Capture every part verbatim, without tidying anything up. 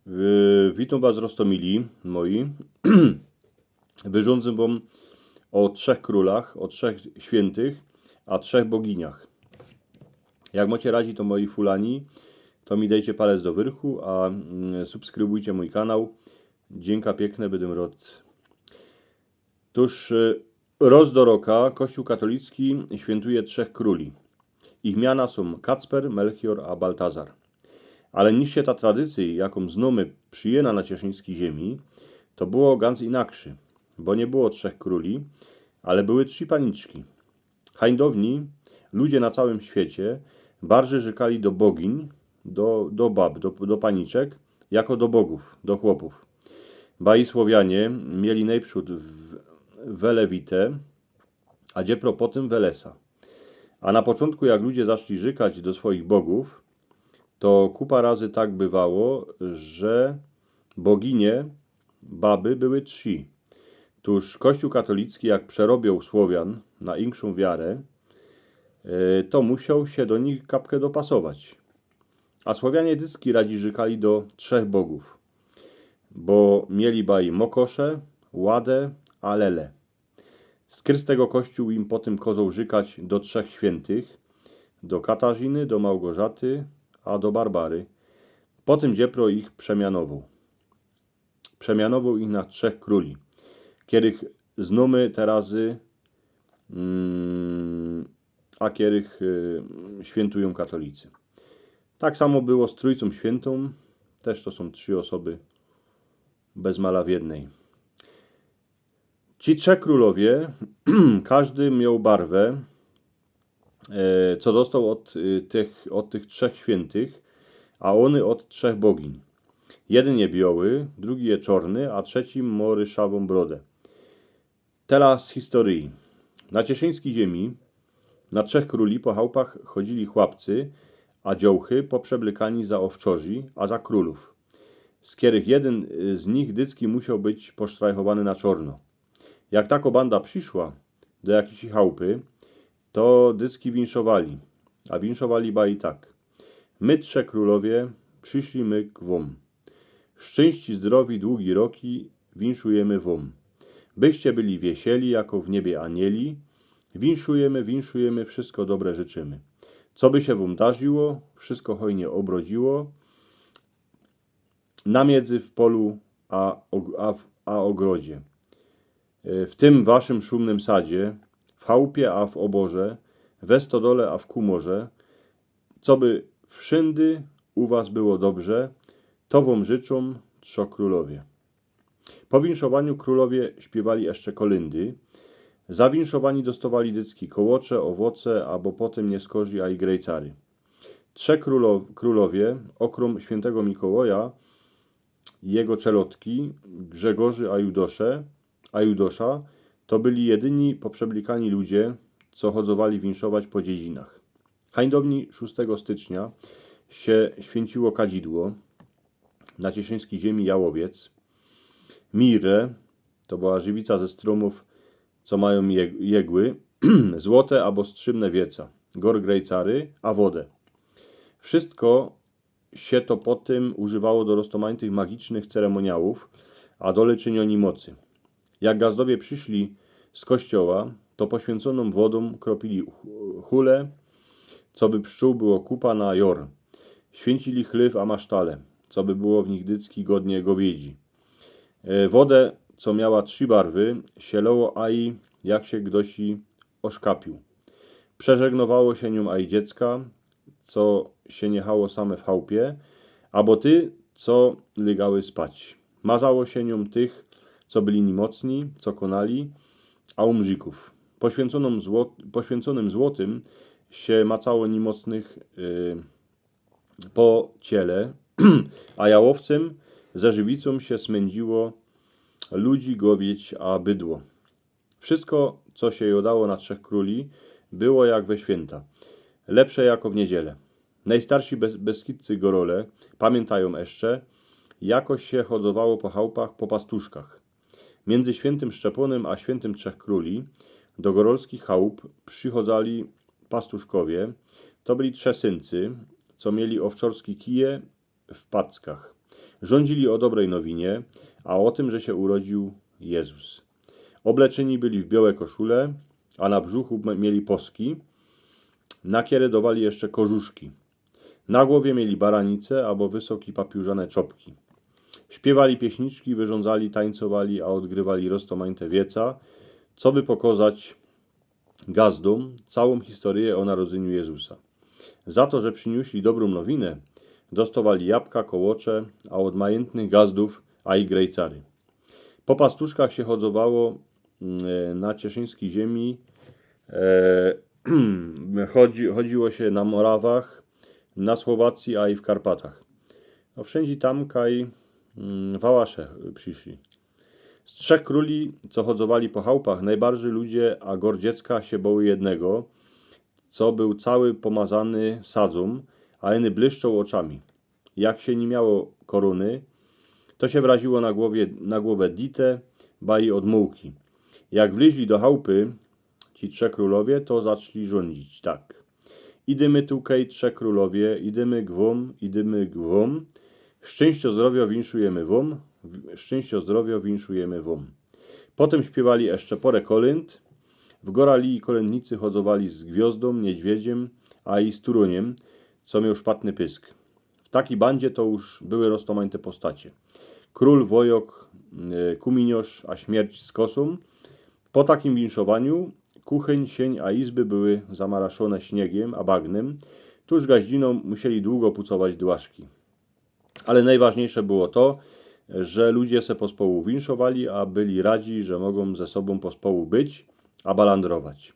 Yy, witōm was, roztōmili moji. Wyrządzę wam o trzech krōlach, o trzech świyntych, a trzech boginiach. Jak mocie radzi, to moi fulani, to mi dejcie palec do wyrchu, a mm, subskrybujcie mōj kanał. Dziynka piykne, bydym rod. Tōż y, roz do roka Kościōł katolicki świyntuje trzech krōli. Ich miana sōm Kacper, Melchior a Baltazar. Ale niż sie ta tradycyjŏ, jakōm znōmy, przijyna na cieszyńskij ziymi, to było gans inakszy, bo niy było trzech krōli, ale były trzi paniczki. Hańdowni ludzie na całym świecie barżyj rzykali do bogiń, do, do bab, do, do paniczek, jako do bogōw, do chopōw. Ba i Słowianie mieli nojprzōd w, Welewite, a dziepro potym Welesa. A na poczōntku, jak ludzie zaczli rzykać do swojich bogōw, to kupa razy tak bywało, że boginie, baby były trzi. Tōż Kościōł katolicki, jak przerobioł Słowian na inkszōm wiarã, e, to musioł sie do nich kapkã dopasować. A Słowianie dycki radzi rzykali do trzech bogōw, bo mieli ba i Mokosze, Łade a Lele. Skryz tego Kościōł im potym kozoł rzykać do trzech świyntych, do Katarziny, do Małgorzaty, a do Barbary. Potym dziepro ich przemianowoł. Przemianowoł ich na trzech krōli, kerych znōmy te razy, mm, a kerych y, świyntujōm katolicy. Tak samo było z Trōjcōm Świyntōm, tyż to sōm trzi ôsoby bez mala w jednyj. Ci trzech krōlowie, kŏżdy mioł barwã, e, co dostoł ôd, y, tych, ôd tych trzech świyntych, a ôny ôd trzech bogiń. Jedyn je bioły, drugi je czŏrny, a trzeci mŏ ryszawōm brodã. Tela z historyji. Na cieszyńskij ziymi na trzech krōli po chałpach chodzili chłopcy, a dziołchy poprzeblykani za ôwczŏrzi, a za krōlōw, z kerych jedyn, y, z nich dycki musioł być posztrajchowany na czŏrno. Jak tako banda prziszła do jakijś chałpy, to dycki winszowali, a winszowali ba i tak: „My trze krōlowie prziszli my k wōm. Szczyńści, zdrowi, długi roki winszujymy wōm. Byście byli wiesieli jako w niebie anieli. Winszujymy, winszujymy, wszysko dobre życzymy. Co by sie wōm darziło, wszysko hojnie ôbrodziło, na miedzy, w polu, a, og- a, w- a ôgrodzie. E, w tym waszym szumnym sadzie, w chałpie, a w ôborze, we stodole, a w kōmorze, co by wszyndy u was było dobrze, to wōm życzōm trzo krōlowie”. Po winszowaniu krōlowie śpiywali jeszcze kolyndy. Za winszowaniy dostowali dycki kołocze, ôwoce, abo potym niy skorzi, a i grejcary. Trze krōlo- krōlowie, ôkrōm świyntego Mikołaja, jego czelodki, Grzegorzy, a Judosze, a Judosza, to byli jedyni poprzeblykani ludzie, co chodzowali winszować po dziedzinach. Hańdowni szōstego stycznia sie świynciło kadzidło na cieszyńskij ziymi jałowiec, mirrã, to była żywica ze strōmōw, co majōm jeg- jegły, złote abo strzymne wieca, gor grejcary, a wodã. Wszysko sie to potym używało do roztōmajtych magicznych ceremoniałōw, a do leczyniŏ niymocy. Jak gazdowie prziszli z kościoła, to poświynconōm wodōm kropili ch- chule, coby pszczōł było kupa na jŏr. Świyncili chlyw a masztale, coby było w nich dycki godnie gowiedzi. E, wodã, co miała trzi barwy, sie loło, a i jak sie gdosi ôszkapiōł. Przeżegnowało sie niōm a i dziecka, co sie niechało same w chałpie, abo ty, co lygały spać. Mazało sie niōm tych, co byli niymocyni, co kōnali, a umrzikōw. Poświynconōm zło- poświynconym złotym sie macało niymocnych, y, po ciele, a jałowcym ze żywicōm sie smyndziło ludzi, gowiedź a bydło. Wszysko, co sie jŏdało na Trzech Krōli, było jak we świynta. Lepsze jako w niydziele. Nojstarszi bes- beskidcy gorole pamiyntajōm jeszcze, jako sie chodowało po chałpach po pastuszkach. Miyndzy świyntym Szczepōnym a świyntym Trzech Krōli do gorolskich chałup przichodzali pastuszkowie. To byli trze syncy, co mieli ôwczŏrski kije w packach. Rządzili ô dobrej nowinie, a ô tym, że sie urodził Jezus. Ôbleczeni byli w biołe koszule, a na brzuchu m-, mieli poski, na kere dŏwali jeszcze korzuszki. Na głowie mieli baranice abo wysoki papiōrzane czopki. Śpiywali pieśniczki, wyrządzali, tańcowali, a ôdgrywali roztōmajte wieca, coby pokŏzać gazdōm całōm historyjõ ô narodzyniu Jezusa. Za to, że prziniōsli dobrōm nowinã, dostŏwali jabka, kołocze, a ôd majyntnych gazdōw, a i grejcary. Po pastuszkach sie chodowało, mm, e, na cieszyńskij ziemi, e, chodzi-, chodziło sie na Morawach, na Słowacji, a i w Karpatach. No, wszyndzie tam, kaj, mm, Wałasze przyszli. Z trzech krōli, co chodowali po chałpach, nojbardzij ludzie, a gŏr dziecka sie bŏły jednego, co bōł cały pōmazany sadzōm, a iny błyszczoł ôczami. Jak sie niy miało korōny, to sie wraziło na głowie, na głowã dite, ba i ôd mułki. Jak wlyźli do chałpy, ci trzech krōlowie, to zaczli rządzić tak. Idymy tukej, trzech krōlowie, idymy gwōm, idymy gwōm. Szczynściŏ, zdrowiŏ winszujymy wōm, w-, szczynściŏ, zdrowiŏ winszujymy wōm. Potym śpiywali jeszcze pŏrã kolynd. W Gorali kolyndnicy chodowali z Gwiŏzdōm, Niedźwiedziym, a i z Turōniym, co mioł szpatny pysk. W takij bandzie to już były roztōmajte postacie. Krōl, wojok, e, kuminiŏrz, a śmierć z kosōm. Po takim winszowaniu kuchyń, sień, a izby były zamaraszōne śniegiem a bagnym. Tuż gaździnōm musieli długo pucować dłaszki. Ale nojważniyjsze było to, że ludzie se pospołu winszowali, a byli radzi, że mogōm ze sobōm pospołu być, a balandrować.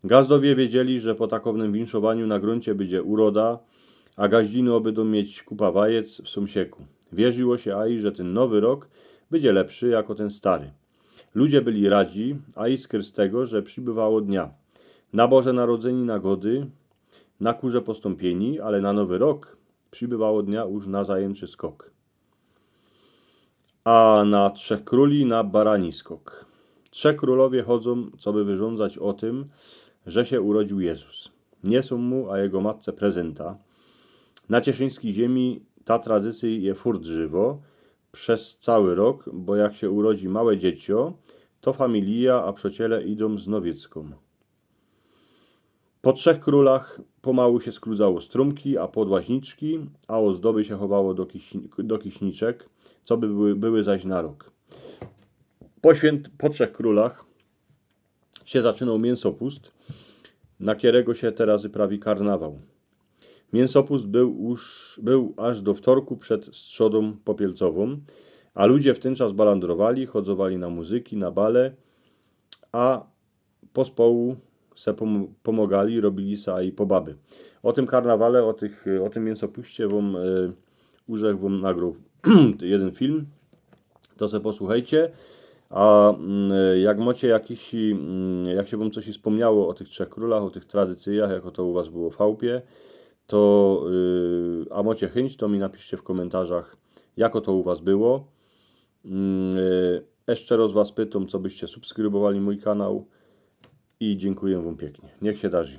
Gazdowie wiedzieli, że po takownym winszowaniu na grōncie bydzie uroda, a gaździny ôbydōm mieć kupa wajec w sōmsieku. Wierziło sie aj, że tyn nowy rok bydzie lepszy jako tyn stary. Ludzie byli radzi, a i skyrz tego, że przibywało dnia. Na Boże Narodzynie na gody, na Kurze Postōmpieni, ale na Nowy Rok przibywało dnia już na zajymczy skok. A na Trzech Krōli na barani skok. Trzech krōlowie chodzōm, coby wyrządzać ô tym, że sie urodził Jezus. Niesōm mu, a jego matce prezynta. Na cieszyńskij ziemi ta tradycyjŏ je furt żywŏ przez cały rok, bo jak sie urodzi małe dzieciõ, to familijŏ a przociele idōm z nowickōm. Po Trzech Krōlach pomału sie skrōdzało strōmki, a podłaźniczki, a ôzdoby sie chowało do kiś-, do kiśniczek, coby były, były zaś na rok. Po świynt-, po Trzech Krōlach sie zaczynŏł mięsopust, na kerego sie teroz prawi karnawał. Mięsopust był już, był aż do wtorku przed Strzodōm Popielcowōm, a ludzie w tyn czas balandrowali, chodzowali na muzyki, na bale, a pospołu se pōm-, pōmogali, robili se aj pobaby. Ô tym karnawale, ô tych, ô tym mięsopuście wōm, e, urzech wōm nagroł jedyn film. To se posłuchejcie. A, mm, jak mocie jakiś, mm, jak sie wōm coś spōmniało ô tych Trzech Krōlach, ô tych tradycyjach, jako to u was było w chałpie, to, y, a mocie chyńć, to mi napiszcie w kōmyntarzach, jako to u was było. Mm, y, jeszcze roz was pytōm, cobyście subskrybowali mōj kanał i dziynkuję wōm piyknie. Niych sie darzi.